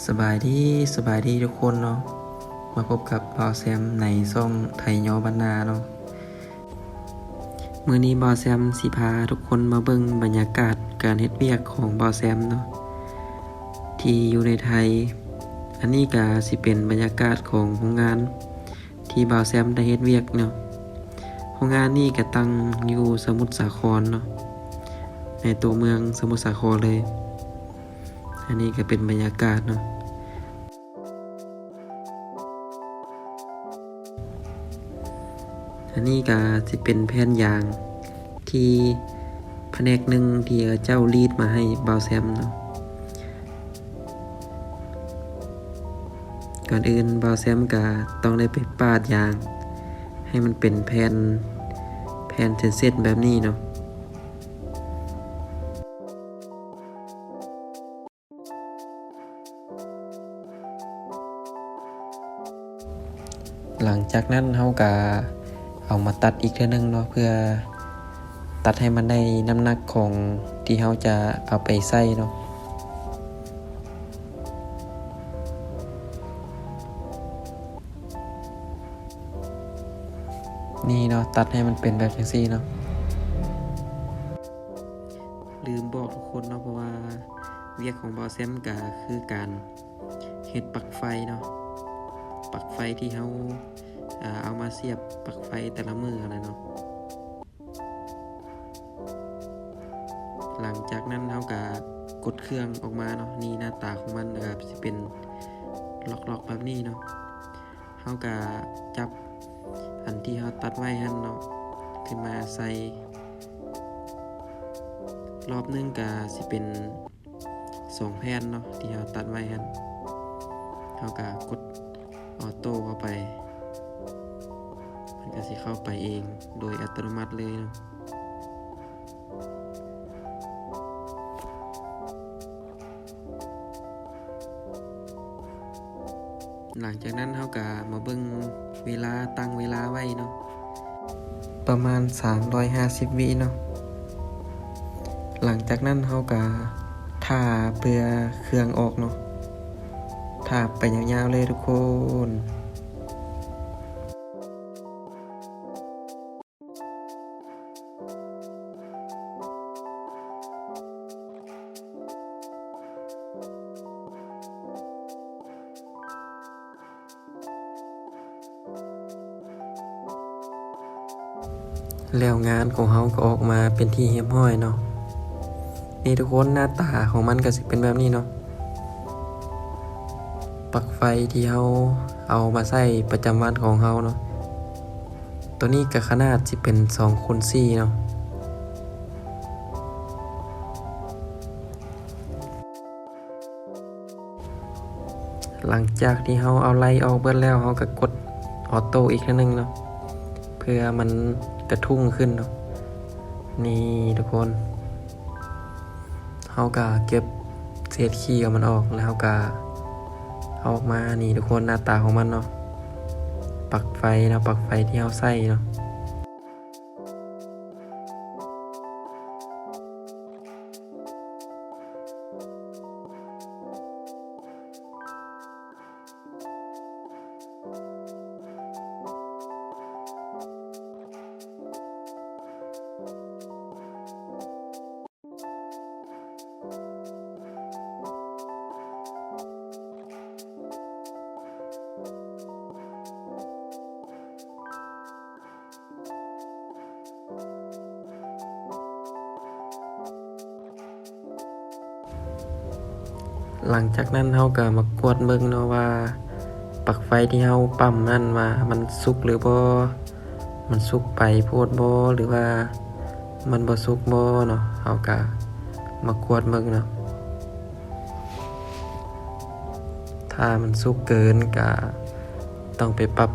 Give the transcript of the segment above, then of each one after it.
ສະບາຍດີ, ສະບາຍດີທຸກຄົນເນາະ, ມາພົບກັບບ່າວແຊມໃນຊ່ອງໄທຍໍບ້ານນາເນາະ. ມື້ນີ້ບ່າວແຊມຊິພາທຸກຄົນມາເບິ່ງບັນຍາກາດການເຮັດວຽກຂອງບ່າວແຊມເນາະ ທີ່ຢູ່ໃນໄທ. ອັນນີ້ກະຊິເປັນບັນຍາກາດຂອງໂຮງງານ ທີ່ບ່າວແຊມໄດ້ເຮັດວຽກເນາະ. ໂຮງງານນີ້ກະຕັ້ງຢູ່ສະໝຸດສາຄອນເນາະ, ໃນຕົວເມືອງສະໝຸດສາຄອນເລີຍ. ອັນນີ້ກະເປັນບັນຍາກາດເນາະ. ອັນນີ້ກະຊິເປັນແຜ່ນຢາງ ທີ່ພະແນກໜຶ່ງທີ່ເຂົາເຈົ້າລີດມາໃຫ້ບ່າວແຊມເນາະ. ກ່ອນອື່ນບ່າວແຊມກະຕ້ອງໄດ້ໄປປາດຢາງໃຫ້ມັນເປັນແຜ່ນ ແຜ່ນເສັ້ນໆແບບນີ້ເນາະ. ຫຼັງຈາກນັ້ນເຮົາກະເອົາມາຕັດອີກເທື່ອໜຶ່ງເນາະ ເພື່ອຕັດໃຫ້ມັນໄດ້ນ້ຳໜັກຂອງທີ່ເຮົາຈະເອົາໄປໃສ່ເນາະ. ນີ້ເນາະ, ຕັດໃຫ້ມັນເປັນແບບຈັ່ງຊີ້ເນາະ. ລືມບອກທຸກຄົນເນາະ, ເພາະວ່າວຽກຂອງບ່າວແຊມກະຄືການເຮັດປລັກໄຟເນາະ, ປລັກໄຟທີ່ເຮົາ ເອົາມາສຽບປລັກໄຟແຕ່ລະມື້ຫັ້ນແຫຼະເນາະ. ຫຼັງຈາກນັ້ນເຮົາກະກົດເຄື່ອງອອກມາເນາະ, ນີ້ໜ້າຕາຂອງມັນກະຊິເປັນລັອກໆແບບນີ້ເນາະ. ເຮົາກະຈັບອັນທີ່ເຮົາຕັດໄວ້ຫັ້ນເນາະ ຂຶ້ນມາໃສ່, ລອບໜຶ່ງກະຊິເປັນສອງແຜ່ນເນາະ ທີ່ເຮົາຕັດໄວ້ຫັ້ນ. ເຮົາກະກົດອອໂຕ້ເຂົ້າໄປ, ມັນກະຊິເຂົ້າໄປເອງໂດຍອັດຕະໂນມັດເລີຍເນາະ. ຫຼັງຈາກນັ້ນເຮົາກະມາເບິ່ງເວລາ, ຕັ້ງເວລາໄວ້ເນາະ, ປະມານສາມຮ້ອຍຫ້າສິບວິເນາະ. ຫຼັງຈາກນັ້ນເຮົາກະຖ້າເພື່ອເຄື່ອງອອກເນາະ, ຖ້າໄປຍາວໆເລີຍທຸກຄົນ. ແລ້ວງານຂອງເຮົາກໍອອກມາເປັນທີ່ຮຽບຮ້ອຍເນາະ. ນີ້ທຸກຄົນ, ໜ້າຕາຂອງມັນກໍຊິເປັນແບບນີ້ເນາະ. ປລັກໄຟທີ່ເຮົາເອົາມາໃຊ້ປະຈຳວັນຂອງເຮົາເນາະ, ໂຕນີ້ກໍຂະໜາດຊິເປັນສອງຄູນສີ່ເນາະ. ຫຼັງຈາກທີ່ເຮົາເອົາໄລ່ອອກເບິດແລ້ວ, ເຮົາກໍກົດອອໂຕ້ອີກເທື່ອໜຶ່ງເນາະ, ເພື່ອມັນກະທຸ້ງຂຶ້ນເນາະ. ນີ້ທຸກຄົນ, ເຮົາກະເກັບເສດຂີ້ຂອງມັນອອກ ແລ້ວເຮົາກະເອົາອອກມາ. ນີ້ທຸກຄົນ, ໜ້າຕາຂອງມັນເນາະ, ປລັກໄຟເນາະ, ປລັກໄຟທີ່ເຮົາໃສ່ເນາະ. ຫຼັງຈາກນັ້ນເຮົາກໍມາກວດເບິ່ງເນາະວ່າ ປລັກໄຟທີ່ເຮົາປ້ຳນັ້ນວ່າມັນສຸກຫຼືບໍ່, ມັນສຸກໄປໂພດບໍ່ ຫຼືວ່າມັນບໍ່ສຸກບໍ່ເນາະ, ເຮົາກໍມາກວດເບິ່ງເນາະ. ຖ້າມັນສຸກເກີນກະຕ້ອງໄປປັບ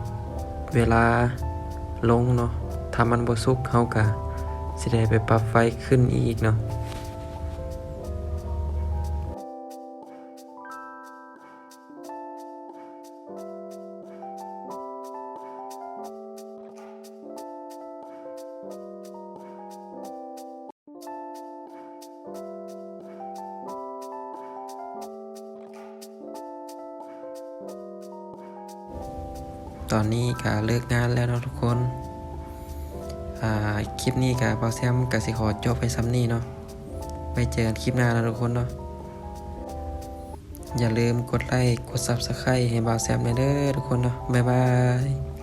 ເວລາລົງເນາະ, ຖ້າມັນບໍ່ສຸກເຮົາກະຊິໄດ້ໄປປັບໄຟຂຶ້ນອີກເນາະ. ຕອນນີ້ກະເລີກງານແລ້ວເນາະທຸກຄົນ. ອາ ຄລິບນີ້ກະບ່າວແຊມກະຊິຂໍຈົບໄວ້ຊ່ຳນີ້ເນາະ. ໄວ້ເຈີກັນຄລິບໜ້າເນາະທຸກຄົນເນາະ. ຢ່າລືມກົດໄລ້ ກົດ Subscribe ໃຫ້ບ່າວແຊມແດ່ເດີທຸກຄົນເນາະ. ບາຍບາຍ.